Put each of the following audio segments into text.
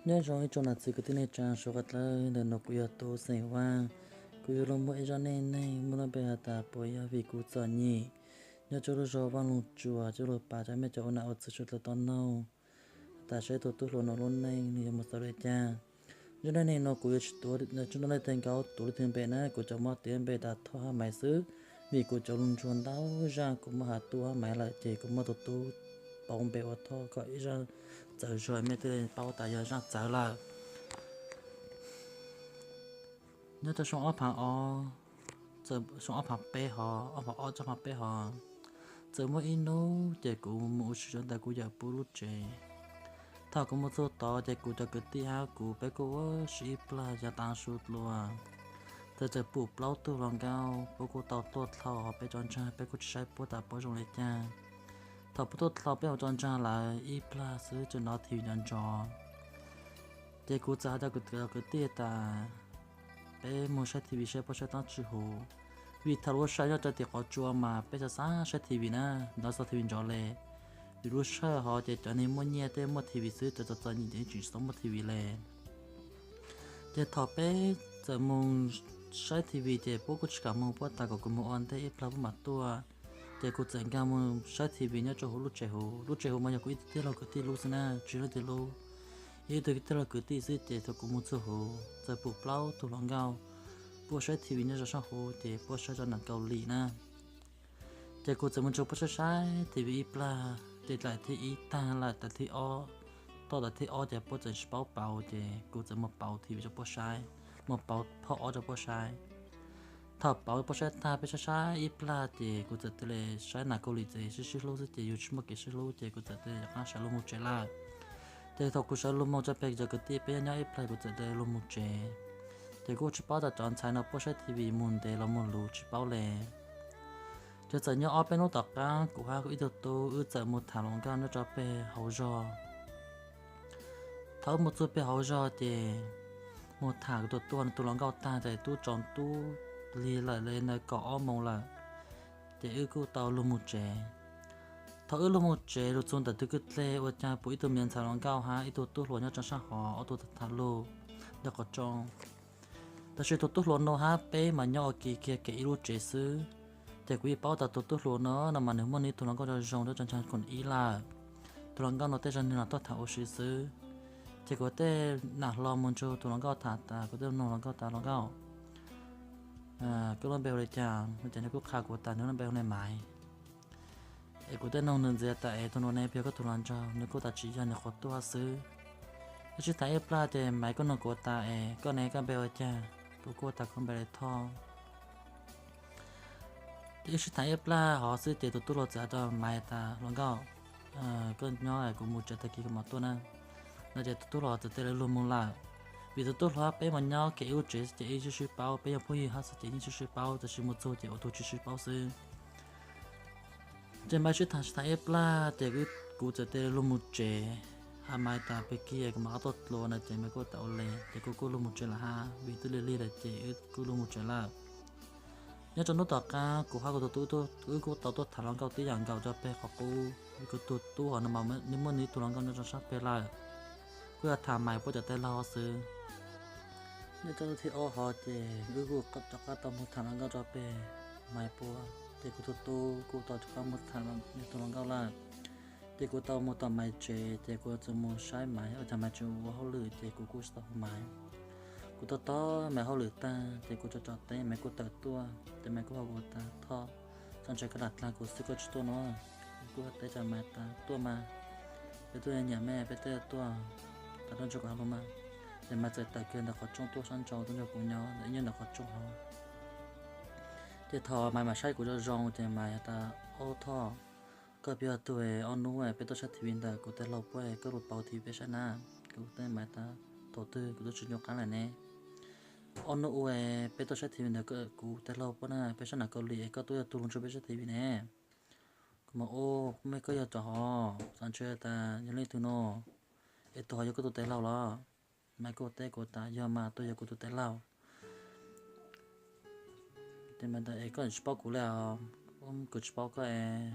Nyob zoo ib tsoom nam txiv kwv tij neej tsaa suav qab dlawb, ntawm nuav kuv yog Tub Xeem Vaaj. Kuv yuav lug muab ib zaj neej neeg muaj lub npe has tas puas yog vim kuv txom nyem. Nyob rua lub zog Vaaj Loog Tsuas, coj lug pav rua mej cov ua nam ua txiv suav dlawg tau noog tas seb tug tub hluas nuav lub neej nwg yuav mus txug le caag. Zaj neej neeg nuav kuv yuav tsis tuav, tsis nrog leej twg nkaud tuav leej twg npe na, kuv cov muab tiav npe tas Thoj hab Maiv xwb. Vim kuv cov lug ntsuag ntau zaj kuv muab has Tub hab Maiv lawm, ces kuv muab tug Tub pauv npe ua Thoj kom ib zaj txawv zog mej thiaj paub tas yog zaj txawv lawm. Nyob rua xyoo ob phav ob, xyoo ob phav peb hov, ob phav ob, ob phav peb hov, txawm muaj ib hnub ces kuv mus ua si rua ntawm kuv yawm puab lub tsev. Thaum kuv mus txug tod ces kuv cov kwv tij hab kuv peb kuj ua si ib plag yav tav su dlua. Txawm txawm pum plaub tug hluas nkauj, puab kuj tau tuaj dlhau hov peb tso ntsaag, peb kuj tsis saib puab tas puab zoo le caag. Thaum puab tuaj dlhau peb hov tso ntsaag lawm ib plag xwb, txawm nov TV nrov nrov. Ces kuv txawm has rua kuv cov kwv tij tas peb mus saib TV seb puab saib dlaab tsi huv. Vim thaum lub sij hawm nyob rua tim qhov tsua mas peb xav xav saib TV na, nrov txog TV nrov le. Vim lub sij hawm hov ces cov neeg muaj nyiaj tej muaj TV xwb, cov txom txom nyem ces tsis tau muaj TV le. Ces thaum peb txawm mus saib TV ces puab kuj tsis kam mus, puab tas kom kuv mus ua ntej ib plag puab mam tuaj. Ces kuv txawm nkaag mus saib TV nyob rua huv lub tsev huv. Lub tsev huv mas yog kuv ib tug tij laug kwv tij lub xwb na, tsis leej twg lub. Ib tug tij laug kwv tij xwb, ces thaum kuv mus txug huv txawm pum plaub tug hluas nkauj puab saib TV nyob rua sab huv, ces puab saib zaj nam Kaus Lim na. Ces kuv txawm mus nrug puab saib saib TV ib plag, ces daim thib ib tag lawm, daim thib ob, toj daim thib ob ces puab txawm tsis paub pauv, ces kuv txawm mus pauv TV rua puab saib, mus pauv phauj ob rua puab saib. Thaum pauv puab saib tag, peb saib saib ib plag ces kuv txawm tig le saib nam Kaus Lim txawm sib sib hlub xwb, ces yug tsis muaj kev sib hlub, ces kuv txawm tig le rov qaab sawv lug moog tsev lawm. Ces thaum kuv sawv lug moog rua peg cov kwv tij peb nyob nyob ib plag, kuv txawm tig le lug moog tsev. Ces kuj tsis paub tas cov ntxhais no puab saib TV mus ntev los mus luv tsis paub le. Ces txawm nyob ob peb hnub tom qaab kuv hab kuv ib tug tub wb txawm mus tham hluas nkauj nyob rua peg hauv zog. Thaum wb mus txug peg hauv zog ces mus tham kuv tus tub, tug hluas nkauj tag ces tub tsaus ntuj lig lawm le ntawm kaum ob moos lawm. Ces wb kuj tau lug moog tsev. Thaum wb lug moog tsev lug txug ntawm tug kwj dleg ua caag pum ib tug me ntxhais hluas nkauj hab ib tug tub hluas nyob rua sab hov ob tug tham tham lug ntawm qhov rooj. Tab sis tug tub hluas no hab peb mas nyob ua ke kiag kev ib lub tsev xwb. Ces kuv yeej paub tas tug tub hluas no, no mas nwg muaj nwg tug hluas nkauj zoo zoo nyob rua nraag khoom ib lawm. Tug hluas nkauj no tej zag nwg los tuaj tham ua si xwb. Ces kuv tej nam hlo mus nrug tug hluas nkauj tham tas, kuv tej noog hluas nkauj tas, hluas nkauj, koj lub npe hu le caag? Ces nwg kuj qha kuv tas nwg lub npe hu le Maiv. Es kuv tej noog nwg ntxiv tas es tug no ne puas yog koj tug hluas nraug? Nwg kuj tas tsis yog, nwg qhuav tuaj xwb. Wb sib tham ib plag ces Maiv kuj noog kuv tas es koj ne koj npe ua caag? Kuv kuj tas kuv npe le Thoj. Ces wb sib tham ib plag hov xwb ces tug tub hluas txawm has rua Maiv tas, hluas nkauj, koj nyob es kuv mus tsev, tag kis kuv mam tuaj na. No ces tug tub hluas txawm tig le lug moog lawm. Vim tug tub hluas hab peb mas nyob kev ib lub tsev xwb ces wb sib sib paub, peb yog phooj ywg hab xwb ces yeej sib sib paub, tab sis mus txug ces ua tug tsis sib paub xwb. Ces Maiv sib tham sib tham ib plag ces kuv txawm tig le lug moog tsev, has Maiv tas peg kig kuv mam tuaj dlua no ces Maiv kuj tas ua le, ces kuv kuj lug moog tsev lawm hab, vim twb lig lig lawm ces wb kuj lug moog tsev lawm. Nyob rua hnub tom qaab kuv hab kuv tus tub wb kuj tau tuaj tham hluas nkauj tib yam nkaus rua peg qhov qub, vim kuv tus tub hov no mas nwg muaj nwg tug hluas nkauj nyob rua sab peg lawm, kuj yog tham Maiv puab cov tij laug xwb. Nyob rua hnub thib ob hov ces wb kuj rov qab tau moog tham hluas nkauj rua peg Maiv puab, ces kuv tus tub kuj tau rov qab moog tham nwg tug hluas nkauj lawm. Ces kuv tau moog tom Maiv tsev ces kuv txawm moog saib Maiv ua caag Maiv tseem ua hauj lwm ces kuv kuj tsis tau hu Maiv. Kuv tau tos Maiv hauj lwm taag ces kuv tso tso teb, Maiv kuj tawm tuaj ces Maiv kuj hu kuv tas, Thoj, txog ntshe koj lam dlaag kuv xwb koj tsis tuaj no. Kuv kuj teb rua Maiv tas, tuaj mas, peb tuaj nyiam mej, peb tuaj, tas tuaj nrug kuv hab lug mas. Ces Maiv txawm tawm kiag ntawm qhov rooj tuaj sab nrau tuaj nrug kuv nyob ntawm ib nyuag ntawm qhov rooj hov. Ces thaum Maiv mam saib kuv zoo zoo ces Maiv tas, Ob Thoj, koj puas yog tug ob nub peb tuaj saib TV ntawm kuv tij laug puab, koj lug pauv TV peb saib na. Kuv teb Maiv tas, Thaum twg? Kuv twb tsis nco qab lawm ne. Ob nub ua peb tuaj saib TV ntawm kuv tij laug puab na, peb saib nam Kaus Lim es koj tuaj yog tug lug nrug peb saib TV ne. Kuv mas, Ub, mej koj yog rov hov, txhob ntshai tas yog leej twg no, es tug hov yog koj tug tij laug los? Maiv kuj teb kuv tas, Yog mas, tug yog kuv tug tij laug. Ces Maiv tas, Es koj tsis paub kuv le os? Kuv tsis paub koj es,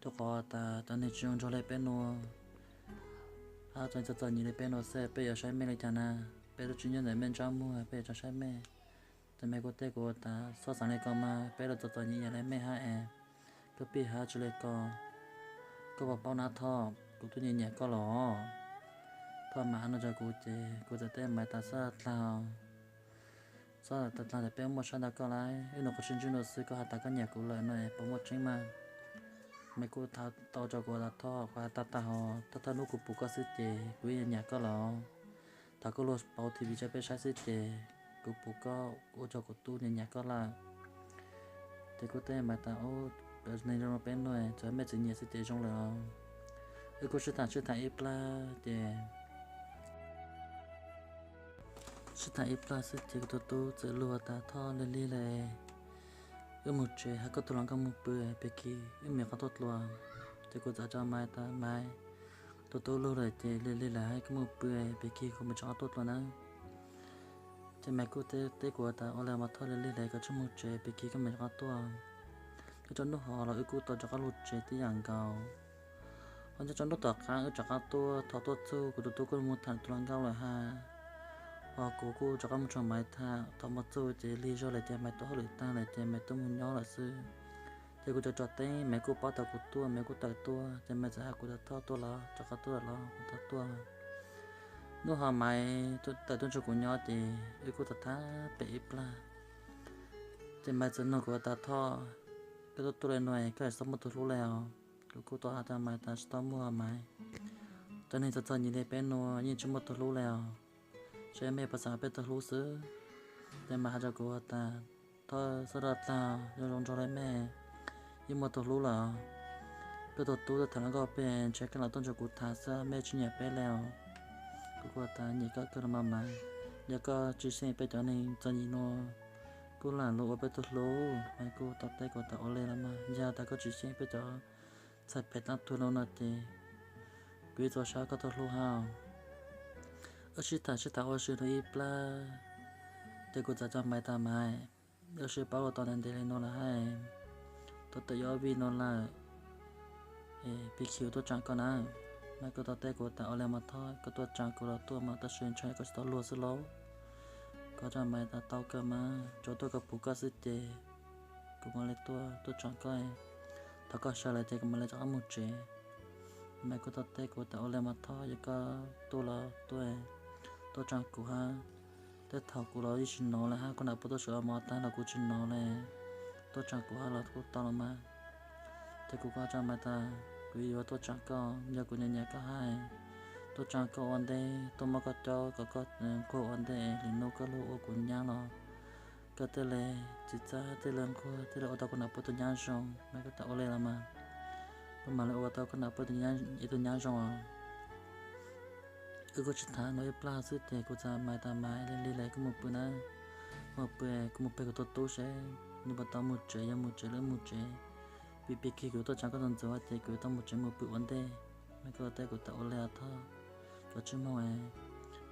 rua qhov tas cov neeg tsis zoo nraug le peb nuav, Txom txom nyem li peb no xwb peb yuav saib mej li cas na? Peb twb tsis nyob ntawm mej ntsab muag, peb yuav tsis saib mej. Ces Maiv kuj teb kuv tas, txhob xav li ko mas, peb los txom txom nyem ib yam li mej hab es, koj pib hab tsis li ko. Koj puas paub na Thoj, kuv twb nyiam nyiam koj los. Thoj Maiv hais no rau kuv ces kuv txawm teb Maiv tas, txhob dlaag, txhob dlaag tas peb muaj sab ntawd koj lawm, wb nyuam qhuav sib ntsib no xwb koj has tas koj nyiam kuv lawm no es puas muaj tseeb mas? Maiv kuj teb tau rau kuv tas, Thoj, kuv has tas tas hos, thawj thawj hnub kuv pum koj xwb ces kuv yeej nyiam koj los. Thaum koj luag pauv T V rau peb saib xwb ces kuv pum koj ua rau kuv tub nyiam nyiam koj lawm. Ces kuv teb Maiv tas, neeg zoo li peb no txawm mej txwv nyiam xwb ces zoo lawm os. Wb kuj sib tham sib tham ib plab ces sib tham ib plab xwb ces kuv tus tub txawm luag tas, Thoj, lig lig lawm, wb mus tsev, hab koj tug hluas nkauj mus pw, pig kig wb mam rov qab tuaj dlua. Ces kuv txawm teb Maiv tas, Maiv, tus tub luag lawm ces lig lig lawm hab, koj mus pw, pig kig kuv mam rov qab tuaj dlua nawb. Ces Maiv kuj teb kuv tas, ua li mas Thoj, lig lig lawm, koj tsuas mus tsev, pig kig koj mam rov qab tuaj. Nyob rau hnub hov los wb kuj tau rov qab lug tsev tib yam nkaus. Ho nyob rau hnub tom qab wb rov qab tuaj, thaum tuaj txug kuv tus tub kuj mus tham tus hluas nkauj lawm hab, ho kuv kuj rov qab mus nrog Maiv tham. Thaum mus txug ces lig zog lawm ces Maiv tuaj hauj lwm taag lawm ces Maiv tuaj mus nyob lawm xwb. Ces kuv tso tso teeb, Maiv kuj paub tas kuv tuaj, Maiv kuj tawm tuaj ces Maiv txawm has kuv tas, Thoj, tuaj los, rov qab tuaj los, kuv tuaj tuaj. Hnub hov Maiv tawm tuaj nrug kuv nyob ces wb kuj tham tham pem ib plag. Ces Maiv txawm nug kuv tas, Thoj, koj tuaj tuaj li no koj tsis tau muaj tus hlub li os? Kuv kuj tau has rau Maiv tas, tsis tau muaj Maiv, cov neeg txom txom nyem li peb nuav yeej tsis muaj tus hlub li os, saib mej puas xav peb tug hlub xwb. Ces Maiv has rau kuv tas, Thoj, txhob dlaag, zoo zoo nraug li mej yeej muaj tus hlub lawm. Peb tug tub tuaj tham hluas nkauj pem tsev, koj lam tuaj nrug kuv tham xwb, mej tsis nyiam peb li os. Kuv kuj tas, nyiam koj kawg los mas Maiv, yog koj tsis xyeej peb cov neeg txom nyem nuav, kuj lam lug ua peb tug hlub. Maiv kuj tau teb kuv tas, ua li los mas, yog tas koj tsis xyeej peb cov ntxhais phem dlaab tuag nuav no ces kuv yeej txaus sab koj tug hlub hab. Wb sib tham sib tham ua si rau ib plag, ces kuv txawm rau Maiv tas, Maiv, wb sib paub los tau ntev ntev li nuav lawm hab, tau tawm yuav ob vij nuav lawm, pig kig tuaj tsaam koj na. Maiv kuj tau teb kuv tas, ua li mas Thoj, koj tuaj tsaam kuv los tuaj mas, tab sis ntshe koj tsis tau luag xwb lauj. Kuv rau Maiv tas, tau kawg mas, tsuav tuaj kom pum koj xwb ces kuv mam li tuaj, tuaj tsaam koj. Thaum koj sawv lawm ces kuv mam li rov qab mus tsev. Maiv kuj tau teb kuv tas, ua li mas Thoj, yog koj tuaj los tuaj, tuaj tsaam kuv hab. Tej thaum kuv los yeej tsis hnov li hab, kuv nam puab tuaj sawv ua mov taag los kuv tsis hnov li. Tuaj tsaam kuv hab los kuj tau los mas. Ces kuv kuj rau Maiv tas, kuv yuav tuaj tsaam koj, yog kuv nyiam nyiam koj hab, tuaj tsaam koj ua ntej, tuaj muab koj cob kom koj nquag ua ntej, lwm nub koj lug ua kuv nyab los koj thiaj li txim txav, thiaj li nquag, thiaj li ua tau kuv nam puab tug nyab zoo. Maiv kuj tas, ua li los mas, kuv mam li ua tau koj nam puab ib tug nyab zoo os. Wb kuj sib tham nuav ib plag xwb ces kuv txawm Maiv tas, Maiv, lig lig lawm, koj mus pw na, mus pw, kuv mus peg kuv tug tub seb nws puas tau mus tsev, yog mus tsev los mus tsev, vim pig kig kuv tuaj tsaam koj ntxuav ntxuav ces kuv yuav tau mus tsev mus pw ua ntej. Maiv kuj teb kuv tas, ua li os Thoj, koj tsis moog,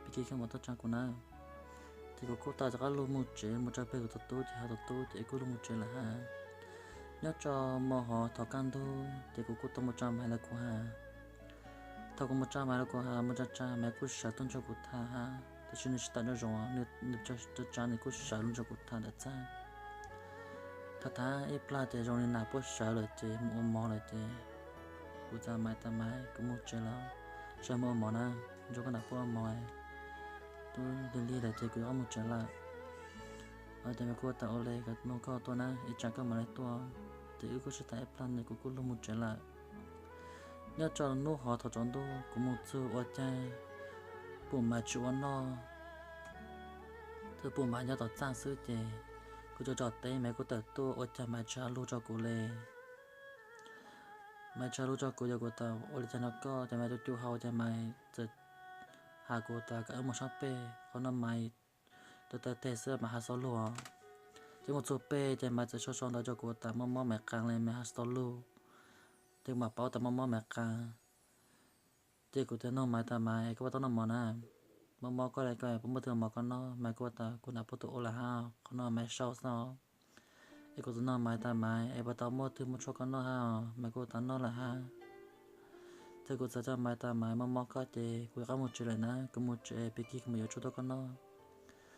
pig kig koj mam tuaj tsaam kuv na. Ces kuv kuj tau rov qab lug mus tsev, mus rau peg kuv tug tub ces hab, tug tub ces wb kuj lug mus tsev lawm hab. Nyob rau mo hov thaum kaj ntug ces kuv kuj tau mus tsa Maiv lawv kuv hab. Thaum kuv mus tsa Maiv lawv kuv hab, mus tsa tsa Maiv kuj sawv tuaj nrug kuv tham hab, tab sis nws tsis tawm nraum zoov, nws tsa tsa nws kuj sawv lug nrug kuv tham ntawm txaj. Tham tham ib plag ces zoo li nam puab sawv lawm ces mus ua mov lawm ces kuv txawm Maiv tas, Maiv, kuv mus tsev lawm, sawv mus ua mov na, nrug koj nam puab ua mov, tub lig lig lawm ces kuv yuav mus tsev lawm. Ces Maiv kuj tas, ua li, koj mus koj tuaj na, ib tsam koj mam li tuaj. Ces wb kuj sib tham ib plag nws kuv kuj lug mus tsev lawm. Nyob rau nub hov thaum tsaus ntuj kuv mus txug ua caag pum Maiv tsis ua noj, txawm pum Maiv nyob tom txaj xwb ces kuv tso tso teeb, Maiv kuj tawm tuaj, ua caag Maiv tsis has lug rau kuv li. Maiv tsis has lug rau kuv, yog kuv tas, ua li caag no koj? Ces Maiv tu tu hau ces Maiv txawm has kuv tas, kom wb mus sab peg, qhov no Maiv taw taw teg xwb, Maiv has tsis tau lug. Ces mus txug peg ces Maiv txawm sau sau ntawv rau kuv tas, mob mob Maiv qaa li, Maiv has tsis tau lug. Ces kuv mam paub tas mob mob Maiv qaa. Ces kuv txawm nug Maiv tas, Maiv, koj puas tau noj mov na? Mob mob koj li koj puas muaj twg mov koj noj? Maiv kuj tas, kuv nam puab tus ua lawm hab, qhov no Maiv sau xwb. Es kuv txawm nug Maiv tas, Maiv, es puas tau muaj twg muab tshuaj koj noj hab? Maiv kuj tas, noj lawm hab. Thaum kuv txav tsa Maiv tas Maiv, mob mob koj ces kuv yuav qab mus tsev lawm na, kuv mus tsev, pig kig kuv mam yuav tshuaj tuaj koj noj.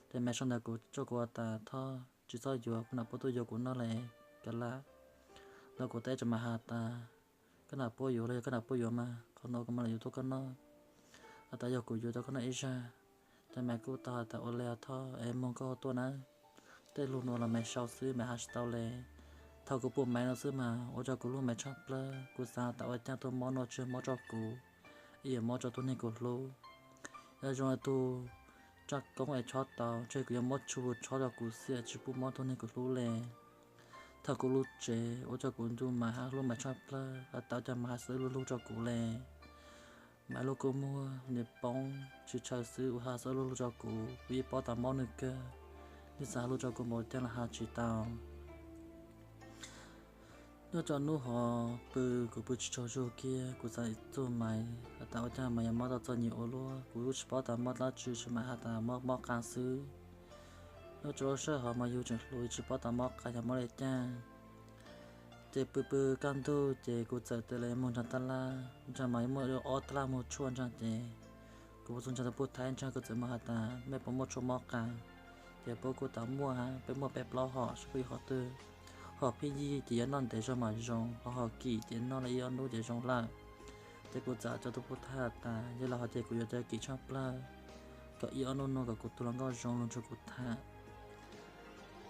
Ces Maiv sau ntawv kuv rau kuv tas, Thoj, tsis txhob yuav, koj nam puab tuaj yuav kuv noj lawm, kav liam. Los kuv teb rau Maiv has tas, Koj nam puab yuav los yog koj nam puab yuav mas, qhov no kuv mam li yuav tuaj koj noj. Has tas yog kuv yuav rau koj noj ib zag. Ces Maiv kuj tau has tas, Ua li os Thoj, es moog koj ho tuaj nawb. Tej lug nuav los Maiv sau xwb, Maiv has tsis tau le. Thaum kuv pum Maiv no xwb mas ua rau kuv lub Maiv tshaaj plawg. Kuv xaav tas ua caag tuaj mob nuav tsi mob rau kuv, ib yam mob rau tug neeg kuv hlub. Yog zoo le tug tsaaj koob es chob tau, ntshe kuv yuav mob tshua chob rau kuv xwb, tsis pub mob tug neeg kuv hlub le. Thaum kuv lug tsev ua rau kuv nco Maiv hab hlub Maiv tshaaj plawg, has tas ua caag Maiv has xwb lug lug rau kuv le. Maiv lub kua muag nwg poob tsis tshaw xwb, ua has xwb lug lug rau kuv, kuv yeej paub tas mob nwg kawg. Nwg xaav has lug rau kuv npaum caag los has tsis tau. Nyob rau nub hov pw, kuv pw tsis tsaug zug kiag, kuv xaav txug Maiv, has tas ua caag Maiv yuav mob tau txom nyem ua luaj, kuv tsis paub tas mob dlaab tsi, tsuas Maiv has tas mob mob qaa xwb. Nyob rau lub sij hawm hov mas yug tseem hluas, tsis paub tas mob qaa yog mob le caag. Ces pw pw kaj ntug ces kuv txawm tau le moog nraag tab laj, nraag mas muaj ob tab laj muag tshuaj nraag ces kuv txug nraag tau puj thaib nraag, kuv txawm moog has tas, Mej puas muaj tshuaj mob qaa? Ces puab kuj tas, Muaj hab, peb muaj peb plaub hom, saib puab yuav hom twg. Hom phij yig ces yuav noj ntev zog mam zoo, ho hom kim ces noj le ib ob nub ces zoo lawm. Ces kuv txawm cov tug puj thaib has tas, Yog le hov ces kuv yuav cov kim tshaaj plawg kom ib ob nub nuav kom kuv tug hluas nkauj zoo lug nrug kuv tham.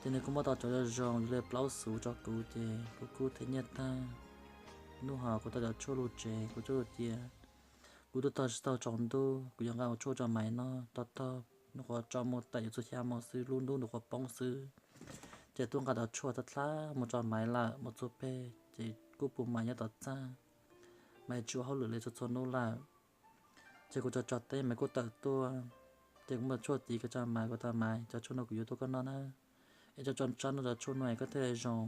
Ces nwg kuj muab tau cov zoo zoo, yog le plaub xuv rau kuv ces kuv kuj them nyiaj taag. Nub hov kuv tau cov tshuaj lug tsev, kuv tshuaj lug cia, kuv tub tog tsis tau tsaus ntuj, kuv yuav nqa ua tshuaj rau Maiv noj tog tog, nws qhuav tsaus moos tawm yuav txug xya moos xwb, lub ntuj nws qhuav poob xwb. Ces tub nqa cov tshuaj thab thab mus rau Maiv lawm, mus txug peg ces kuj pum Maiv nyob tom txaj, Maiv tsis ua hauj lwm le txhua txhua nub lawm. Ces kuv tso tso teb, Maiv kuj tawm tuaj, ces kuv muab tshuaj tiv kiag rau Maiv, kuv tas, Maiv, cov tshuaj nuav kuv yuav tuaj koj noj na, es tso tso sab noj cov tshuaj nuav es koj thiaj zoo.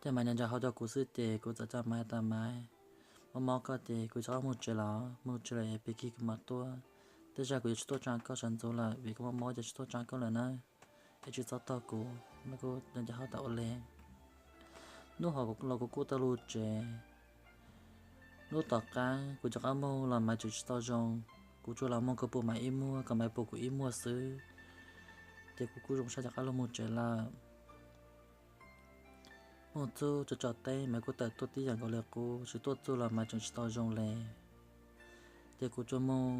Ces Maiv nco nco hau rau kuv xwb ces kuv txawm tas Maiv tas, Maiv, mob mob koj ces kuv rov qab mus tsev lawm, mus tsev lawm es pig kig kuv mam tuaj. Tej zag kuv yuav tsis tuaj tsaa koj sawv ntxuv lawm vim koj mob mob ces tsis tuaj tsaa koj lawm na, es tsis txhob taug kuv. Maiv kuj nco nco hau tas ua le. Nub hov los kuv kuj tau lug tsev. Nub tom qaab kuv rov qab moog los Maiv tseem tsis tau zoo, kuv tsuas los moog kom pum Maiv ib muag, kom Maiv pum kuv ib muag xwb, ces kuv kuj zoo sab rov qab lug mus tsev lawm. Moog txug tso tso teb Maiv kuj tawm tuaj tib yam nkaus le qub, tsis tuaj txug los Maiv tseem tsis tau zoo le. Ces kuv tsuas moog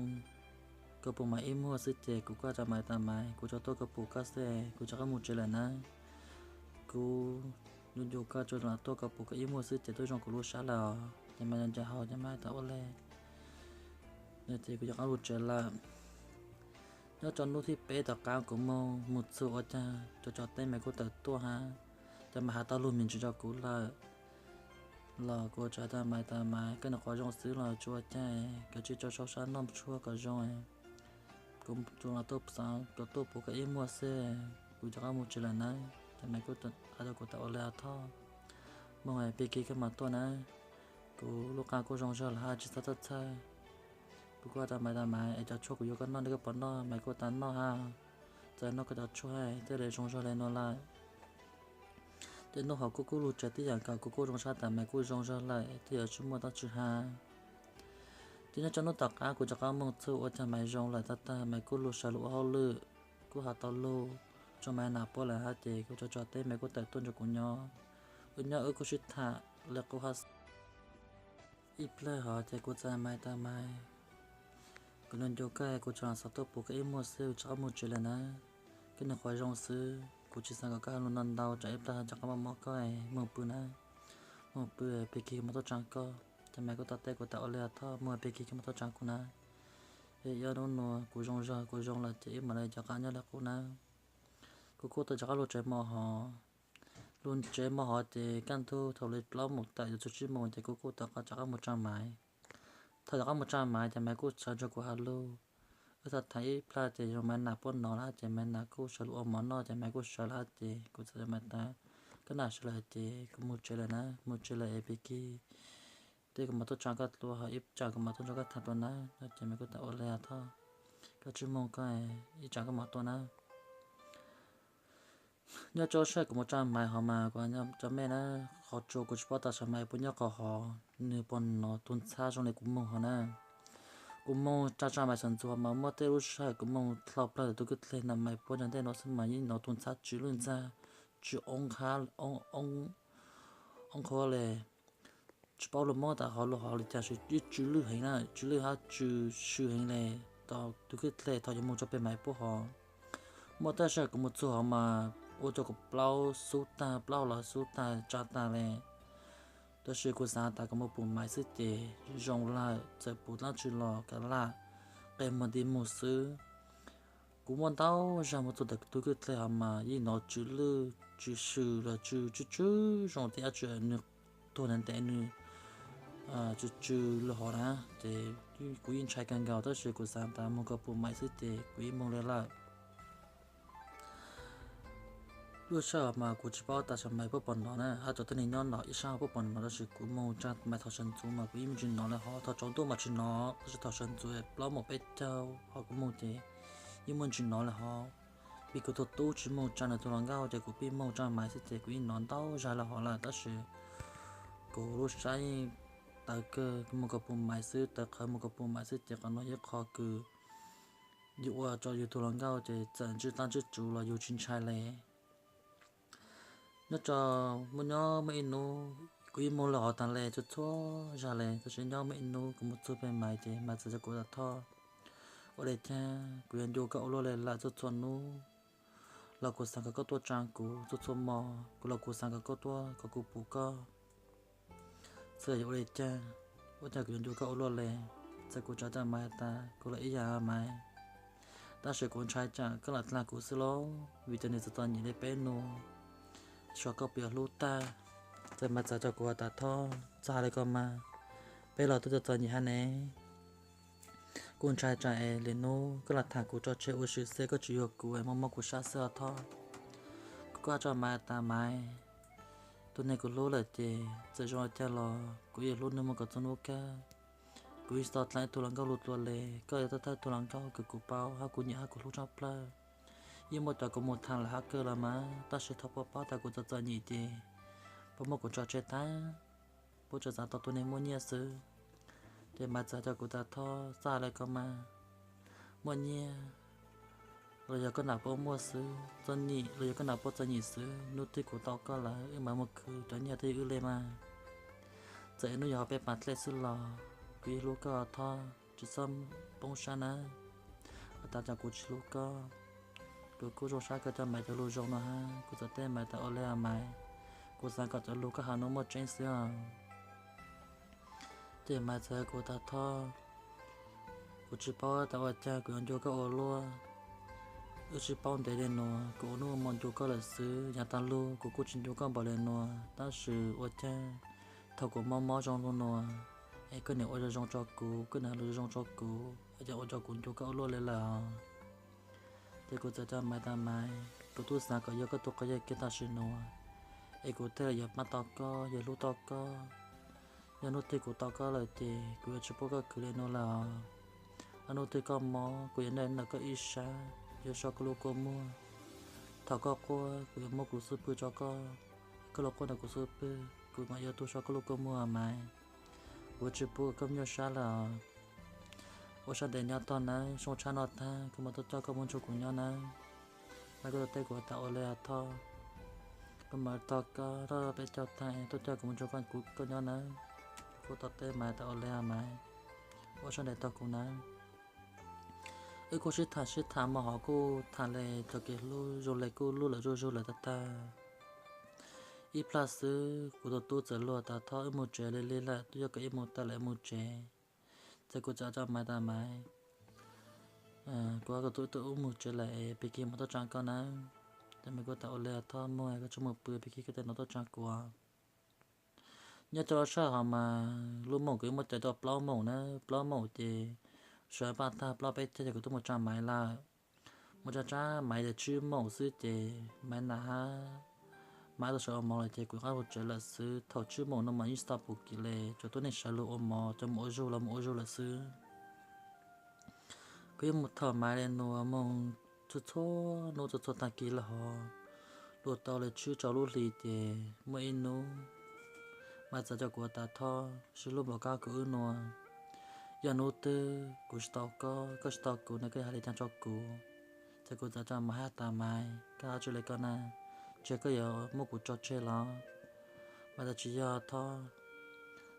kom pum Maiv ib muag xwb ces kuv kuj has rau Maiv tas, Maiv, kuv tsuas tuaj kom pum koj xwb, kuv rov qab mus tsev lawm na. Kuv nco nco koj, tsuas lam tuaj kom pum koj ib muag xwb ces twb zoo kuv lub sab lawm os. Ces Maiv nco nco hau ces Maiv tas ua le, ces kuv rov qab lug tsev lawm. Nyob rau nub thib peb tom qaab kuv moog mus txug ua caag tso tso teb Maiv kuj tawm tuaj hab, ces Maiv has tau lug me ntsis rau kuv lawm. Los kuv tsuas tas Maiv tas, Maiv, koj nws qhuav zoo xwb los tsuas ua caag, koj tsij rau sau sab noj tshuaj kom zoo. Kuv tsuas los tuaj xaav kom tuaj pum koj ib muag xwb, kuv rov qab mus tsev lawm nawb. Ces Maiv kuj has rau kuv tas, ua le os Thoj, moog pig kig koj mam tuaj nawb. Kuv lub qa kuj zoo zog lawm hab, tsis txhob txhawj txhawj. Kuv kuj has tas Maiv tas, Maiv, es cov tshuaj kuv yuav koj noj ne koj puas noj? Maiv kuj tas, noj hab, txawm noj koj cov tshuaj hab thiaj li zoo zog le nuav lawm. Ces nub hov kuv kuj lug tsev tib yam nkaus, kuv kuj zoo sab tas Maiv kuj zoo zog lawm, twb yuav tsis muaj dab tsi hab. Ces nyob rau nub tom qaab kuv rov qab moog txug ua caag Maiv zoo lawm tag tag, Maiv kuj lug sawv lug ua hauj lwm, kuj has tau lug rua Maiv nam puab lawm hab, ces kuv tso tso teb Maiv kuj tawm tuaj nrug kuv nyob. Wb nyob wb kuj sib tham le qub hab. Ib plag hov ces kuv txawm Maiv tas, Maiv, kuv nco nco koj, kuv tsuas xaav tuaj pum koj ib muag xwb, kuv rov qab mus tsev lawm nawb. Koj nws qhuav zoo xwb, kuv tsis xaav kom koj has lug ntau ntau, tsam ib plag rov qab mob mob koj, moog pw nawb. Moog pw, pig kig kuv mam tuaj tsaa koj. Ces Maiv kuj tau teb kuv tas, ua le os Thoj, moog pig kig koj mam tuaj tsaa kuv nawb. Es ib ob nub nuav kuv zoo zog, kuv zoo lawm ces wb mam li rov qab nyob le qub nawb. Kuv kuj tau rov qab lug tsev mo hov. Lug tsev mo hov ces kaj ntug thaum li plaub moos tawm yuav txug tsib moos ces kuv kuj tau rov qab mus tsaa Maiv. Thaum rov qab mus tsaa Maiv ces Maiv kuj sawv nrug kuv has lug. Wb tham tham ib plag ces zoo Maiv nam puab nov lawm ces Maiv nam kuj sawv lug ua mov noj ces Maiv kuj sawv lawm hab ces kuv txawm Maiv tas, koj nam sawv lawm ces kuv mus tsev lawm nawb, mus tsev lawm es pig kig, tej kuv mam tuaj tsaa koj dlua, ho ib tsam kuv mam tuaj nrug koj tham dlua nawb. Ces Maiv kuj tas, ua le os Thoj, koj tsij moog koj, ib tsam koj mam tuaj nawb. Nyob rau lub sij hawm kuv mus tsa Maiv hov mas kuv cov me na, qhov tsua kuv tsis paub tas Maiv puas nyob qhov hov, nws puas hnov tus ntxhab zoo li kuv moog hov na. Kuv moog tsa tsa Maiv sawv ntxuv mas muaj tej lub sij hawm kuv moog dlhau plawg tus kwj deg ntawm Maiv puab ntawm ntej no xwb mas yeej hnov tus ntxhab tsw lwj ntxag, tsw oob qhuav le, tsis paub lug Moob tas hov lug hov li cas, yeej tsw lwj heev na, tsw lwj hab tsw swm heev le. Tau tus kwj deg thaum yuav moog rau peg Maiv puab hov, muaj tej sij hawm kuv moog txug hov mas ua rau kuv plaub xub tag, plaub los xub tag, tsa tag le. Tab sis kuv xaav tas kuv moog pum Maiv xwb ces zoo lawm, txawm pum dlaab tsi los kav laj, qe muag nti moog xwb. Kuv muaj ntau zag moog txug ntawm tus kwj deg hov mas yeej hnov tsw lwj, tsw swm los tsw tsw tsw zoo tias dlaab tsi nws tuag ntev ntev nws tsw tsw lug hov na. Ces kuv yeej ntshai kawg nkaus tab sis kuv xaav tas moog kom pum Maiv xwb ces kuv yeej moog le lawm. Lub sij hawm mas kuv tsis paub tas Maiv puab puas hnov na, hab cov tuab neeg nyob no ib sab puab puas hnov, tab sis kuv moog tsa Maiv thaum sawv ntxuv mas kuv yeej tsis hnov le hov. Thaum tsaus ntuj mas tsis hnov, tab sis thaum sawv ntxuv plaub moos peb caug hov kuv moog ces yeej muaj tsis hnov le hov. Vim kuv tus tub tsis moog tsa nws tug hluas nkauj ces kuv pheej moog tsa Maiv xwb ces kuv yeej hnov ntau zag le hov lawm, tab sis kuv lub sab yeej tawv kawg, moog kom pum Maiv xwb, tawv qhawv moog kom pum Maiv xwb ces qhov no yog qhov kws yug ua rau yug tug hluas nkauj ces txawm ntswj dlaab ntswj tsuv los yug tsis ntshai le. Nyob rau muaj nyob muaj ib hnub kuv yeej moog le hov taag le txhua txhua zag le, tab sis nyob muaj ib hnub kuv moog txug peg Maiv ces Maiv txawm rau kuv tas Thoj, ua le caag kuv yuav ncu koj ua luaj le lawm, txhua txhua hnub los kuv xaav kom koj tuaj tsa kuv, txhua txhua mo kuv los kuv xaav kom koj tuaj kom kuv pum koj. Txawm yuav ua le caag, ua caag kuv yuav ncu koj ua luaj le. Txawm kuv tsa rau Maiv tas kuv los ib yam Maiv, tab sis kuv ntshai tsam koj lam dlaag kuv xwb lauj, vim tias nws txom txom nyem le peb nua, xyov koj puas yuav hlub tag. Txawm Maiv txawm rau kuv tas Thoj, txhob has le ko mas, peb los twb txom txom nyem hab ne. Kuv ntshai tsam es lwm nub koj lam tham kuv tso tseg ua si xwb, koj tsis yuav kuv es mob mob kuv sab xwb os Thoj. Kuv kuj has rau Maiv tas Maiv, tus neeg kuv hlub lawm ces txawm zoo le caag los kuv yeej hlub nws moog kom txog hnub kawg. Kuv yeej tsis tau dlaag ib tug hluas nkauj lug dlua le, koj yog thawj thawj tug hluas nkauj kws kuv paub hab kuv nyiam hab kuv hlub tshaj plawg. Yeej muaj cov kuv moog tham lawm hab kawg los mas, tab sis thaum puab paub tas kuv txom txom nyem ces puab muab kuv tso tseg tag, puab tsuas xav tau tus neeg muaj nyiaj xwb. Ces Maiv txawm rau kuv tas Thoj, txhob has le ko mas, muaj nyiaj los yog koj nam puab muaj xwb, txom nyem los yog koj nam puab txom nyem xwb, hnub twg kuv tau koj lawm wb mam mus khwv cov nyiaj twg wb le mas. Txawm ib hnub yog hauv peb pas dlej xwb los kuv yeej hlub koj Thoj, tsis txhob poob sab nawb. Ua tas tsam kuv tsis hlub koj. Kuv kuj zoo sab kawg cov Maiv cov lus zoo no hab, kuv txawm teb Maiv tas ua le Maiv, kuv xav kom cov lus koj has nuav muaj tseeb xwb os. Ces Maiv txawm kuv tas Thoj, kuv tsis paub tas ua caag kuv yuav ncu koj ua luaj. Wb sib paub ntev le nuav, kuv ua nuav moog ncu koj lawm xwb, yav taag lug kuv kuj tsis ncu koj npaum le nuav, tab sis ua caag thaum kuv mob mob zoo le nuav es koj niam ua zoo zoo rau kuv, koj niam lus zoo zoo rau kuv, yog ua rau kuv ncu koj ua luaj le lawm. Ces kuv txawm rau Maiv tas Maiv, kuv tub xav kom yog koj tug quas yawg kev tam sim nuav, es kuv thiaj li yuav pab tau koj, yuav hlub tau koj. Yog hnub twg kuv tau koj lawm ces kuv yuav tsis pub koj khwv le nuav lawm. Yog hnub twg koj mob kuv yuav nrog koj ib sab, yuav so koj lub kua muag. Thaum koj quaj kuv yuav muab kuv xub pwg rau koj, koj los quaj ntawm kuv xub pwg, kuv mam yuav tuaj so koj lub kua muag Maiv. Kuv tsis pub koj nyuaj sab lawm. Ua sab ntev nyob tog nawb, zoo tshaj no tag kuv mam tuaj coj koj mus nrug kuv nyob nawb. Maiv kuj tau teb kuv tas ua le Thoj, kuv mam tog koj rau peb caug tag tuaj coj kuv mus nrug koj nyob nawb. Kuv kuj tau teb Maiv tas ua le Maiv, ua sab ntev tog kuv nawb. Wb kuj sib tham sib tham mas hov kuj tham le cov kev hlub zoo le kuj hlub lawm zuj zug lawm tag tag. Ib plag xwb kuv tus tub txawm luag tas Thoj wb mus tsev le li lawm, twb yog kom wb mus tag lawm wb mus tsev. Txawm kuv txawm rau Maiv tas Maiv, kuv tus tub wb mus tsev lawm es pig kig mam tuaj tsa koj nawb. Ces Maiv kuj tas ua le Thoj, moog koj tsuas mus pw, pig kig koj tej no tuaj tsa kuv. Nyob rau lub sij hawm hov mas lub moos kuv yeej muab cais tau plaub moos na, plaub moos ces sawv paj tag plaub peb caug ces kuv twb mus tsa Maiv lawm. Mus tsa tsa Maiv tas tsib moos xwb ces Maiv nam hab Maiv tau sawv ua mov lawm ces kuv rov qab mus tsev lawm xwb. Thaum tsib moos no mas yeej tsis tau pum kev le, cov tuab neeg sawv lug ua mov, cov mus ua zug los mus ua zug lawm xwb. Kuv yeej mus thauj Maiv le nuav moog txhua txhua hnub txhua txhua tag kis lawm hov. dua tau li tsib rau lub hlis ces muaj ib hnub Maiv txawm rau kuv tas, Thoj, sib hlub npaum koj kuv wb nua, yog hnub twg kuv tsis tau koj, koj tsis tau kuv no koj yuav hais li cas rau kuv? Ces kuv txawm rau Maiv has tas, Maiv, koj ua tsis li koj na, ntshe koj yuav muab kuv tso tseg los? Maiv tas, Tsis yog, Thoj,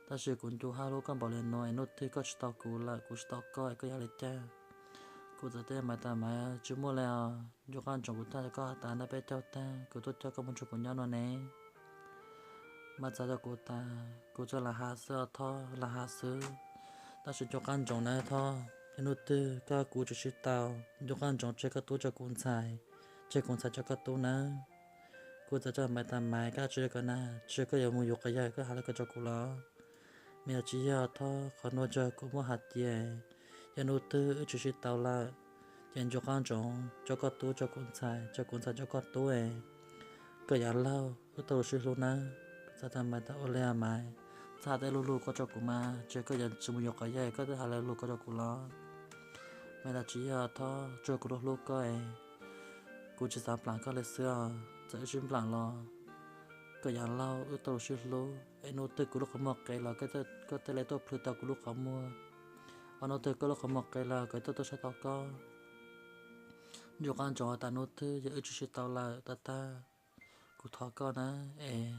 tab sis kuv nco hab hlub koj npaum li no es hnub twg koj tsis tau kuv lawm, kuv tsis tau koj es koj yuav hais li cas? Kuv txawm teb Maiv tas, Maiv, tsis muaj li os, nco qab ntsoov kuv tag, koj has tas noj peb caug tag kuv tuaj coj koj mus nrog kuv nyob no ne. Maiv txawm rau kuv tas, Kuv tsuas lam has xwb os, Thoj, lam has xwb, tab sis nco qab ntsoov na, Thoj, ib hnub twg koj kuv tsis sib tau, nco qab ntsoov tseg koj tub rau kuv ntxhais, tseg kuv ntxhais rau koj tub nawb. Kuv txawm rau Maiv tas, Maiv, koj ua tsis li koj na, ntshe koj yuav mus yuav quas yawg, koj has li ko rau kuv los? Maiv, Tsis yog, Thoj, qhov nuav yog kuv muab has tias yog hnub twg wb tsis sib tau lawm, ces nco qab ntsoov tseg koj tub rau kuv ntxhais, tseg kuv ntxhais rau koj tub, koj yav laug wb tau sib hlub nawb. Kuv txawm rau Maiv tas, Ua li os Maiv, txhob has tej lus lug ko rau kuv mas, ntshe koj yuav tsis mus yuav quas yawg koj twb has li lus ko rau kuv los? Maiv tas, Tsis yog, Thoj, tsuas kuv hlub hlub koj, kuv tsis xav nplam koj li xwb os, txawm wb sib nplam los koj yav laug wb tau sib hlub es hnub twg kuv lub qhov muag qe los koj thiaj li tuaj plhws tau kuv lub qhov muag, ho hnub twg koj lub qhov muag qe los kuv thiaj tuaj saib tau koj. Nco qab ntsoov tas hnub twg yog wb tsis sib tau lawm tag tag, kuv thov koj na, es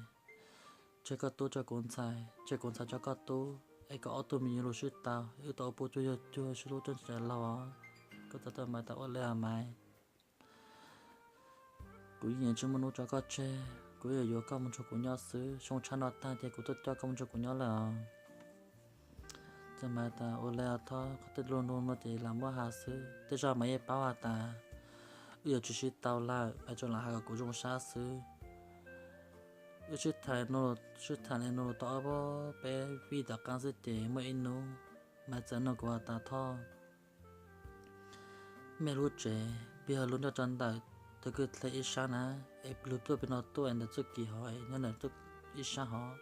tseg koj tub rau kuv ntxhais, tseg kuv ntxhais rau koj tub, es kom ob tug me nyuam lug sib tau, wb tau ua pub cuag yawg cuag sib hlub rau yav laug os. Kuv txawm rau Maiv tas, Ua li os Maiv, kuv yeej tsis muaj hnub tso koj tseg, kuv yuav yuav koj mus nrog kuv nyob xwb, xyoo tshiab no tag ces kuv tuaj coj koj mus nrog kuv nyob lawm os. Ces Maiv tas, Ua li os Thoj, qhov tej lus lug no ces lam muab has xwb, tej zaum Maiv yeej paub has tas wb yuav tsis sib tau lawm, Maiv tsuas lam has kom kuv zoo sab xwb. Wb sib tham li no tau ob peb vij tom qaab xwb ces muaj ib hnub Maiv txawm nug kuv has tas, Thoj, mej lub tsev peb ho lub nyob rau ntawm tug kwj dlej ib sab na, es lug tuaj pem no tuaj ntawm txuj kis hov nyob ntawm ib sab hov.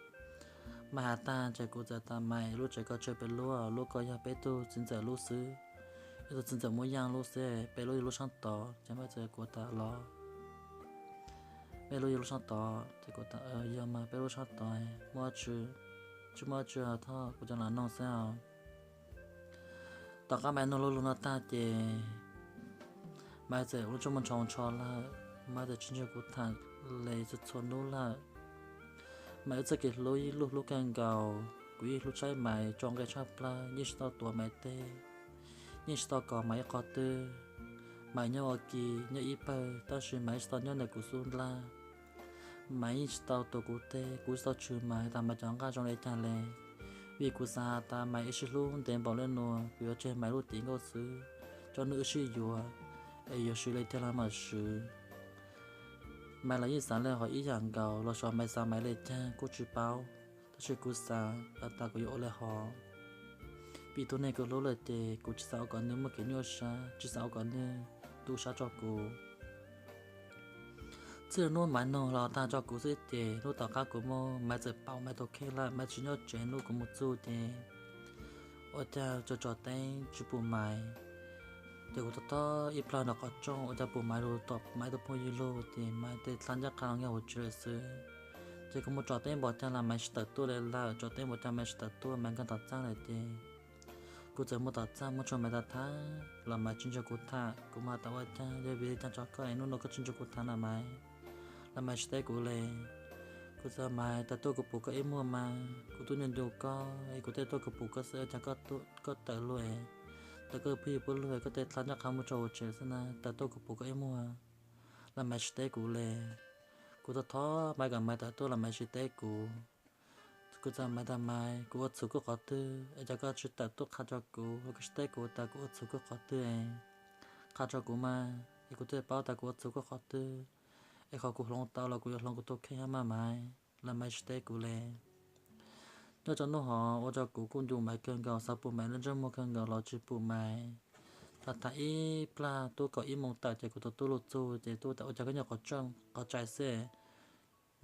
Maiv has tag ces kuv txawm tas, Maiv, lub tsev ko tsis yog peb lub, lub ko yog peb tug txiv ntxawm lub xwb, ib tug txiv ntxawm Muaj Yaaj lub xwb, peb lub yog lub saab tod. Ces Maiv txawm kuv tas, Los, mej lub yog lub saab tod? Ces kuv tas, Yog mas, peb lub saab tod. Muaj, tsis muaj dab tsi, Thoj, kuv cov lam noog xwb os. Tom qaab Maiv nug lub lug no tag ces Maiv txawm ua lub ntsej muag ntsho ntsho lawm, Maiv txawm tsis nrog kuv tham li txhua txhua hnub lawm. Maiv wb txoj kev hlub ib lub hlub kawg nkaus, kuv yeej hlub tshaj Maiv tso nqe tshaj plawg, yeej tsis tau tuav Maiv teg, yeej tsis tau kov Maiv ib qho twg. Maiv nyob ua ke nyob ib pawg tab sis Maiv tsis tau nyob ntawm kuv xub ntiag. Maiv yeej tsis tau tuav kuv teg, kuv tsis tau tshwm Maiv tas Maiv cov nqaj zoo li cas li, vim kuv xav has tas Maiv wb sib hlub ntev npaum li no kuv yuav tseg Maiv lub tim nkauj xwb, cov nub wb sib yuav, es yuav swv li cas los mam swv. Maiv los yeej xav li hov ib yam nkaus los xyov Maiv xav Maiv li cas kuj tsis paub, tab sis kuv xav tas kuv yuav ua li hov. Vim tug neeg kuv hlub lawm ces kuv tsis xav ua kom nws muaj kev nyuaj sab, tsis xav ua kom nws tu sab rau kuv. Txij hnub Maiv nug los tag rau kuv xwb ces hnub tom qab kuv moog Maiv txawm pauv Maiv tus kheej lawm, Maiv tsis nyob tsev, hnub kuv mus txug ces ua cas tso tso teeb tsis pum Maiv. Ces kuv thov thov ib plag nram qhov rooj ua cas pum Maiv lug tom Maiv tus phooj ywg lug ces Maiv tej dlha ncaj qha los nkag hauv tsev lawm xwb. Ces kuv mus tso teeb npaum cas los Maiv tsis tawm tuaj li lawm, tso teeb npaum cas Maiv tsis tawm tuaj, Maiv nkag tom txaj lawm ces kuv txawm mus tom txaj mus nrog Maiv tham tham los Maiv tsis nrog kuv tham. Kuv mas tas ua cas yog vim li cas rau koj es hnub no koj tsis nrog kuv tham na Maiv? Los Maiv tsis teb kuv li. Kuv txawm Maiv, tawm tuaj kuv pum koj ib muag mas, kuv tub nco nco koj es kuv tej tuaj kuv pum koj xwb ua cas koj tawm lug, tawm koj phooj ywg puab lug, koj tej dlha ncaj qha mus rau hauv tsev xwb na, tawm tuaj kuv pum koj ib muag. Los Maiv tsis teb kuv li. Kuv thov thov Maiv kom Maiv tawm tuaj los Maiv tsis teb kuv. Kuv txawm Maiv tas Maiv, kuv ua txhum koj qhov twg es cas koj tsis tawm tuaj qha rau kuv, koj tsis teb kuv tas kuv ua txhum koj qhov twg? Qha rau kuv mas es kuv thiaj paub tas kuv ua txhum koj qhov twg, es qhov kuv hloov tau los kuv yuav hloov kuv tus kheej hab mas Maiv. Los Maiv tsis teb kuv li. Nyob rau hnub hov ua rau kuv kuj nco Maiv kawg nkaus, xav pum Maiv lub ntsej muag kawg nkaus los tsis pum Maiv. Tham tham ib plag twb kaum ib moos tawm ces kuv tus tub lug txug ces tub tas ua cas koj nyob qhov tseem qhov tsaig xwb,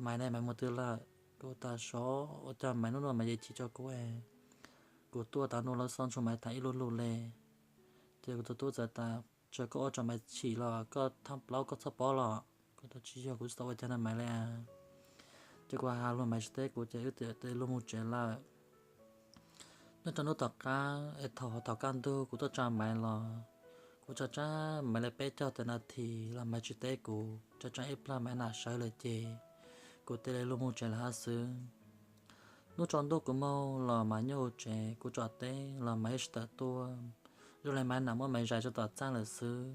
Maiv ne Maiv mus twg lawm? Kuv tas sov ua cas Maiv hnub no Maiv yeej chim rau kuv es kuv tuaj tas nub lawv xob ntshuav Maiv tham ib lub lug li. Ces kuv tus tub txawm tas tsam koj ua rau Maiv chim los koj thaaj plaub koj txhob paub los? Tab tsis yog kuv tsis tau ua cas rau Maiv li. Ces kuv has lus Maiv tsis teb kuv ces wb thiaj li luag mus tsev lawm. Nyob rau hnub tom qab es thaum thaum kaj ntug kuv tuaj tsa Maiv los, kuv tsa tsab Maiv li peb caug tawm nas this los Maiv tsis teb kuv, tsa tsab ib plag Maiv nam sawv lawm ces kuv thiaj li luag mus tsev lawm hab xwb. Hnub tsaus ntuj kuv moog los Maiv nyob huv tsev, kuv tsom teb los Maiv yeej tsis tawm tuaj. Zoo li Maiv nam muab Maiv zais rau tom txaj lawm xwb.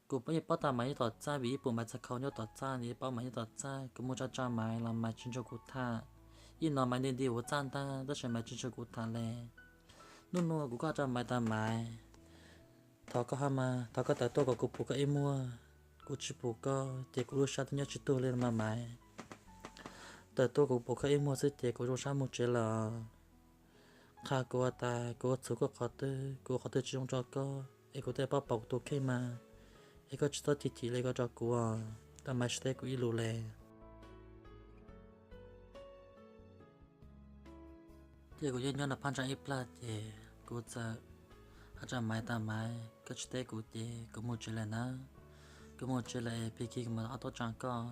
Kuv yeej paub tas Maiv nyob tom txaj vim ib puas Maiv txhais khau nyob tom txaj, yeej paub Maiv nyob tom txaj. Kuv mus tsa tsa Maiv los Maiv tsis ntshaw kuv tham. Yeej nov Maiv nti nti huv txaj ntag tab sis Maiv tsis ntshaw kuv tham li. Hnub nuav kuv kuj tsa Maiv tas Maiv, thov koj hab mas, thov koj tawm tuaj kom kuv pum koj ib muag. Kuv tsis pum koj ces kuv lub sab twb nyob tsis tug li mas Maiv. Tawm tuaj kuv pum koj ib muag xwb ces kuv zoo sab mus tsev lawm. Qha kuv has tas kuv ua txhum koj qhov twg, kuv ua qhov twg tsis zoo rau koj es kuv thiaj paub pauv kuv tus kheej mas, es koj tsis txhob chim chim li ko rau kuv. Tab Maiv tsis teb kuv ib lus li. Ces kuv yeej nyob nrog phab ntsa ib plag ces kuv txawm has rau Maiv tas Maiv, koj tsis teb kuv ces kuv mus tsev lawm na. Kuv mus tsev lawm es pig kig kuv mam li tuaj tsa koj.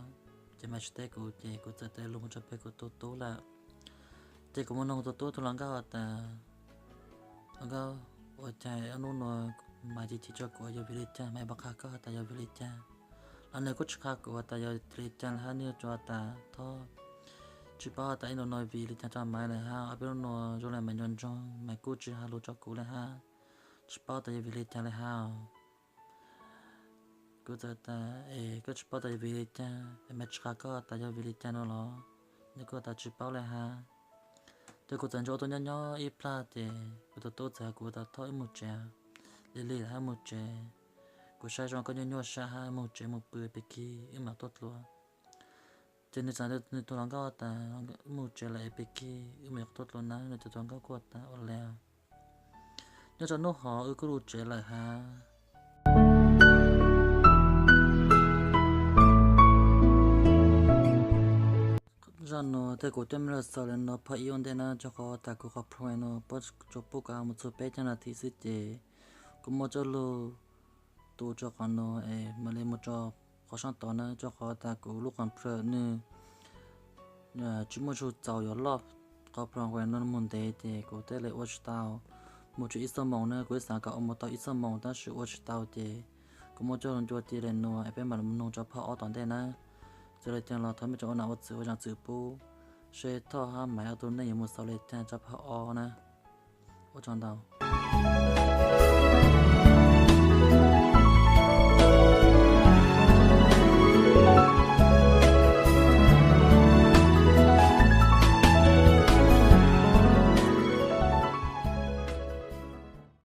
Ces Maiv tsis teb kuv ces kuv txawm tawm lug mus rau pem kuv tus tub lawm. Ces kuv mus noog tus tub tus hluas nkauj has tas, hluas nkauj, ua cas ob hnub nuav Maiv chim chim rau kuv yog vim li cas, Maiv puas qha koj has tas yog vim li cas? Los nws kuj tsis qha kuv has tas yog vim li cas li hab, nws tsuas has tas thov, tsis paub has tas ib ntus no vim li cas rau Maiv lawm hab, ob peb hnub nuav zoo li Maiv nco ntsoog, Maiv kuj tsis has lus rau kuv li hab, tsis paub tas yog vim li cas li hab. Kuv txawm tas, es koj tsis paub tas yog vim li cas es Maiv tsis qha koj tas yog vim li cas no los? Nws kuj tas tsis paub li hab. Ces kuv txawm nrog ua tuaj nyob nyob ib plag ces kuv tus tub txawm has kuv tas thov wb mus tsev, lig lig lawm hab mus tsev. Kuv saib zoo koj nyuaj nyuaj sab hab, mus tsev mus pw pig kig wb mam tuaj dlua. Ces nws txawm nws tus hluas nkauj tas wb mus tsev lawm es pig kig wb mam tuaj dlua na. Nws tus hluas nkauj kuj tas ua li. Nyob rau hnub hov wb kuj lug tsev lawm hab. Zaj nuav tej kuv coj mej lug xaus le nuav phaj ib ua ntej na, rua qhov tas kuv qhov program nuav puab tsuas pub kuv mus txug peb caug nas this xwb ces kuv muab coj lug tu rua qhov nuav es mam li mus rua qhov saab tod na, rua qhov tas kuv lub qhov program nwg tsis muaj zug txaus yuav loj, qhov program nuav mus ntev ces kuv thiaj li ua tsis tau mus txug ib xuab moos na. Kuv xaav kom ua mus tau ib xuab moos tab sis ua tsis tau ces kuv muab coj lug ncua cia le nuav es peb mam li mloog rua phaj ob tom ntej na. Txawm le caag los thov mej tsoom ua nam ua txwv ua zaam txim pub, seb Thoj hab Maiv ob tug neej yuav mus xaus le caag rua phaj ob na. Ua tsaug ntau.